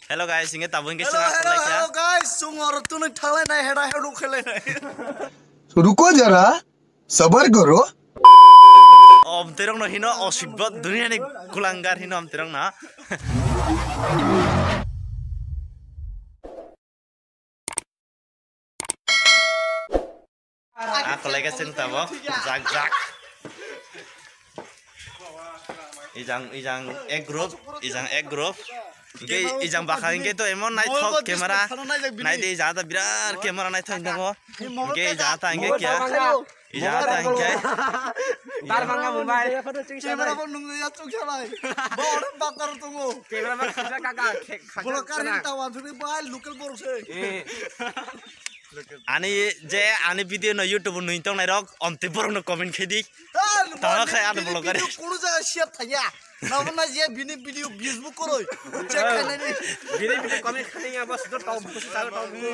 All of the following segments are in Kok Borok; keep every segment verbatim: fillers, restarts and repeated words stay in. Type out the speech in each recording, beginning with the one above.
Hello guys, inge tabo inge Hello, channel hello, like ya. Hello guys, sung or tunu thalai nai hera heru khelai nai. Ruko jara, sabar karo. Om terong no hino osibot dunia ni kulangar hino om terong na. Ah, kolega sing tabo, jak jak. Ijang ijang egg group, ijang egg group. Ge ijang bakha inge to emon naithok camera. Naidi jata birat camera naithok inge. Ge jata inge kya? Ijata inge. Dar manga mobile. Camera bo nung ya chuk khalai. Bo orang bakar tungo. Camera ba khasa kaka. Bolo karin tawan thuni bai local borok se. Ani je ani video no YouTube nui tong nai rok omte borok no comment khai di. Tama khai ano vlogger. Kuno jaga share thaya. Nabo na je bini video views bo koroi. Check khai nai. Bini video comment khai ya bas do tau buku sa tau buku.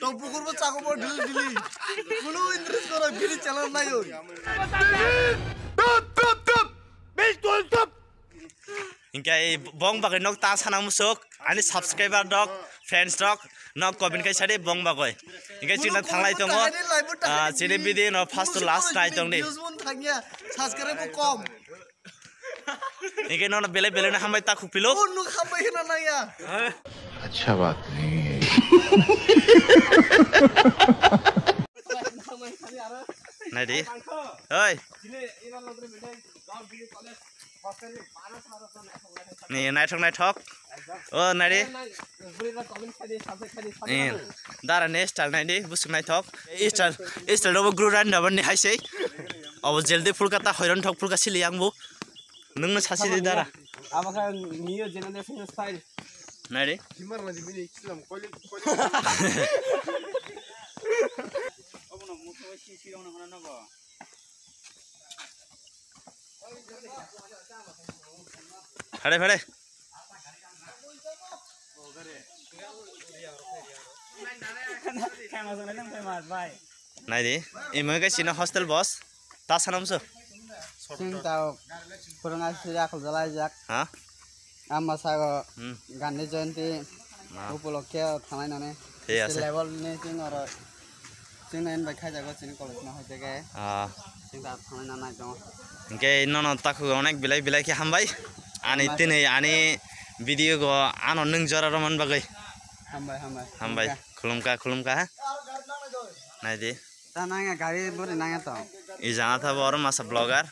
Tau buku bo chako bo dili dili. Kuno interest koroi bini channel nai oi. Tut tut tut. Bil tul tup. Hingke bong bagwi nok ta sana musuk ani subscriber rok, fans rok nok comment kai sadi bong bagwi. Hingke chini thanglai tongo, ah, chini video no first to last nai tong di. Views mun thangya, subscribe bo kom. Hingke nono belai belai no hambai ta khupilo. Oh, nuk hambai hina nangya. Acha baat nahi hai. Nai di. Oi. Ni naithok naithok. O nai di. Ni dara ni style nai di, busuk naithok. Style, style robo guru ran dabar ni hai sei. Obo jeldi phulka ta hoiron thok phulka sili yang bu. Nung no sasi di dara. Abo kha new generation style. Nai di. Himar ma di bini kilam koli koli. Obo no muso si si rong na nogo. Phare, phare. Nai di, imo khe chini hostel boss, ta sanam so. Sing tao, kurang asli aku jalai jak. Ha? Ama sago, hmm. Gandhi Jayanti, na. Upolokhe thanai nani. Thik ase. Level ni sing oro. Chwng nai bai khai jago chini college no hoite ke. Ah. Chwng ta thangna nai tongo. Hingke nono takhuk onek belai belai khe hambai. Ani hambai. Tini ani video go ano nung jora romani bagwi. Hambai, hambai. Hambai. Hambai. Khulumkha, khulumkha ha. Nai di. Ta nangya gari bori nangya to. I jana thabo oro masa vlogger.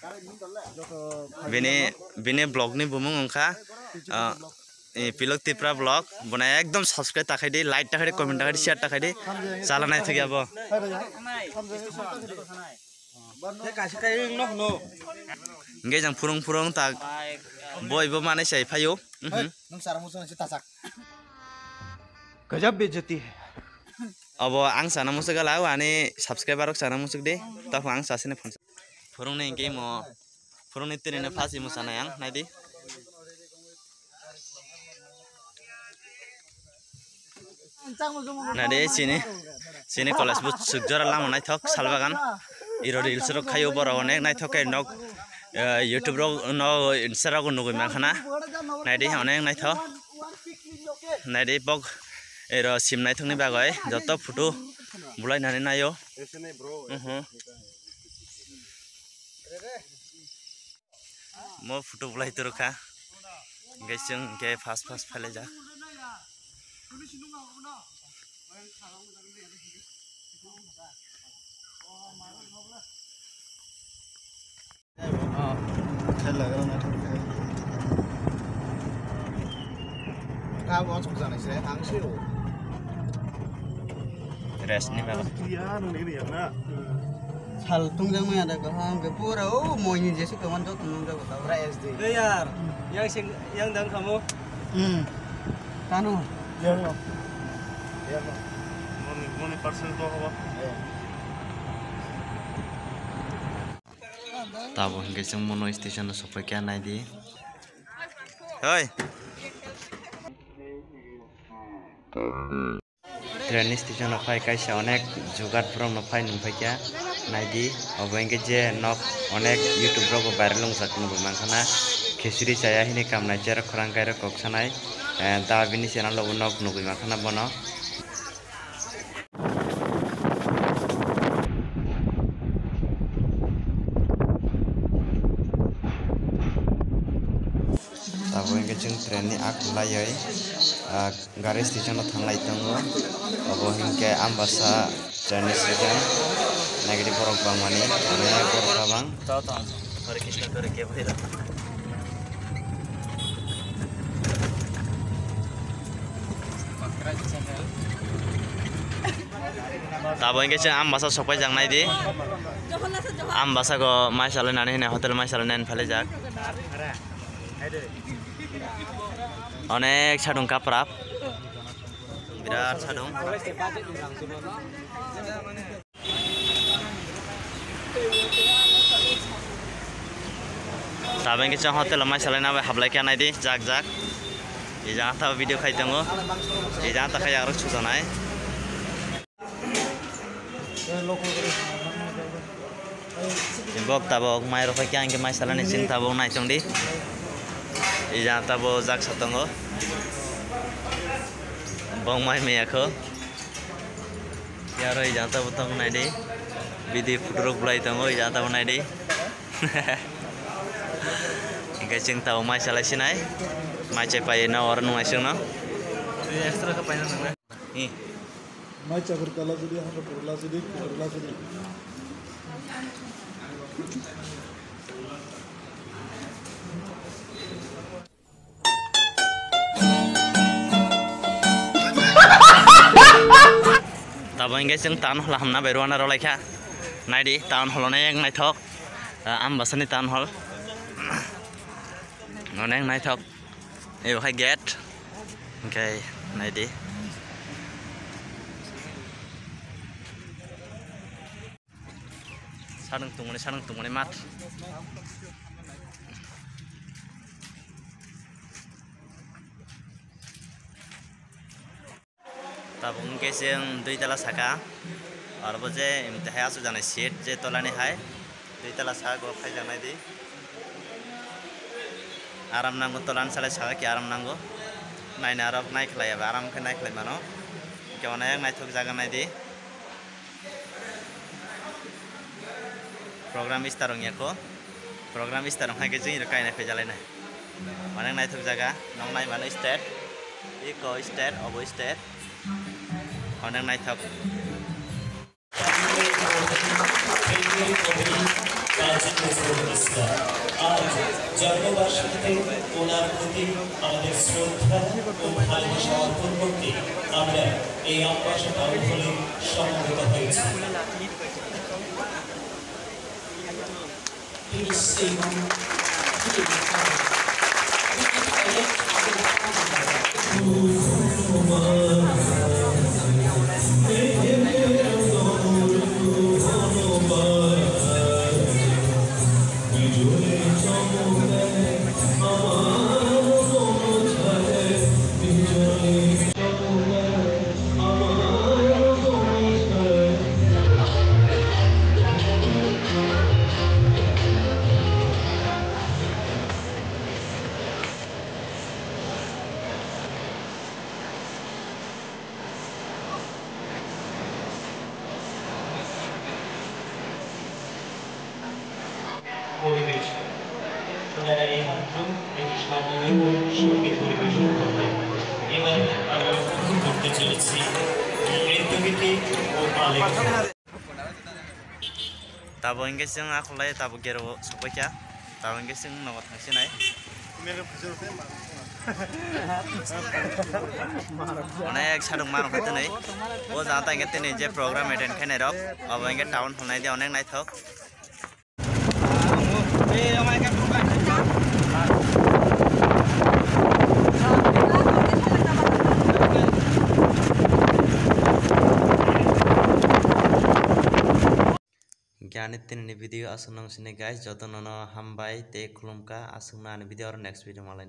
Bini, bini vlog ni bumung wngkha, ah, eh, Pilok Tipra vlog, buna ekdom subscribe ta khai di, like ta khai di, comment ta khai di, share ta khai di, chala nai thok ya bo. Hingke jang phurung phurung ta boi bo manai sai phaio. Mhm. Gajab bejati hai. Abo ang sana musuk gala, ani subscriber rok sana musuk de, tapo ang sasine phone. Phurung ni hingke mo, phurung ni tini no first imo sana yang, nai di. Nai di, chini, chini college bo suk jora lama naithok, salbagan. Iro reels rok khayo borok onek naithok khe nok, eh, YouTube rok no Insta rok nugui mankha na. Nai di, onek naithok. Nai di, bok iro sim naithokni bagwi joto photo bulai nani naio. Mhm. Mo photo bulai turu kha. Hingke chwng hingke fast fast phailaijak. Rest ni bagwi. Sal tungjak maya da kaham ke pura o moi ni jesu kaman jok tungjak ta. Pura S D. Eh yar, yang sing yang dang kamu. Hmm. Tanu. Ya no. Ya no. Moni moni parcel to haba. Tabo hingke chwng mono station o sokphaikha nai di. Hoi. Train station o phai kaisa onek jugat borok no phai nungphaikha nai di. Obo hingke je nok onek YouTube rok bo viral wngjak nugui mankha na. Khichuri chaya hini kamnai cherok khorang kairok kok sanai. Eh, da bini channel o nok nugwi mankha na bono. Tabuk hwnkhe chwng train ni akhulaiwi, ah, gari station o thanglai tongo. Obo hwnkhe Ambasa train station. Naikhe borok bangmani, onek borok tabang. Tabuk hwnkhe chwng Ambasa sokpai jak naidi. Ambasa go mai salai nani hwnwi hotel mai salai nani phailaijak. Onek sadung kaprap. Birat sadung. Tabuk hwnkhe chwng hotel o mai salai na bai hablai khe naidi jak jak. Ija ta video khai tongo. Ija ta khai arok sujanai. Bok tabok mai rok khe ang khe mai salani chwng tabok nai tongdi. Ija tabok jak sa tongo. Bok mai maya kho. Yaro ija tabok tong nai di. Bidi photo rok bulai tongo ija tabok nai di. Hingke chwng tabok mai salai sinai. Mai chai pai na oro nung ai chwng no. Extra khe paina nang na. Mai chakur kala jodi, hamra kurla jodi, kurla jodi. Tabuk hingke chwng town hall hamna bai rwna rwlaikha. Naidi town hall onek naithok. Ah, Ambasani town hall. Onek naithok. Ebo hai gate. Hingke naidi. Sanang tongmani, sanang tongmani mat. Tabuk hingke chwng dui tala saka. Aro bo je imtihai aswk jani seat je tolani hai. Dui tala saka go phaijaknai di. Aram nango, tolan salai saka ki aram nango. Naina arok naikhlai eba aram khe naikhlai mano. Hingke onek naithok jaga naidi. Program start wngya kho. Program start wngkha khe chwng rok kaina phaijalai nai. Onek naithok jaga, nong nai mano stage. Eko stage, obo stage. Onek naithok. আজ জন্মবার্ষিকীতে ওনার প্রতি আমাদের শ্রদ্ধা ও ভালোবাসা অর্পণ করতে আমরা এই আমবাসা টাউন হলে সমবেত হয়েছি। পরিবেশ। ওনারা এই মাত্র একটি স্বর্ণালী সঙ্গীত পরিবেশন করলেন। এবার আমরা উপভোগ করতে চলেছি নৃত্যগীতি ও আলেখ্য। Tabuk hingke chwng akhulai tabuk gate o sokpaikha. Tabuk hingke chwng nogo thangsinai. Onek sadung mano khe tini. O jaga ta hingke tini je program attend khainai rok, obo hingke town hwnai di onek naithok. Hingke ani tinini video aswk nang sini guys, joto nono hambai tei khulumkha, aswkno ani video oro next video malai.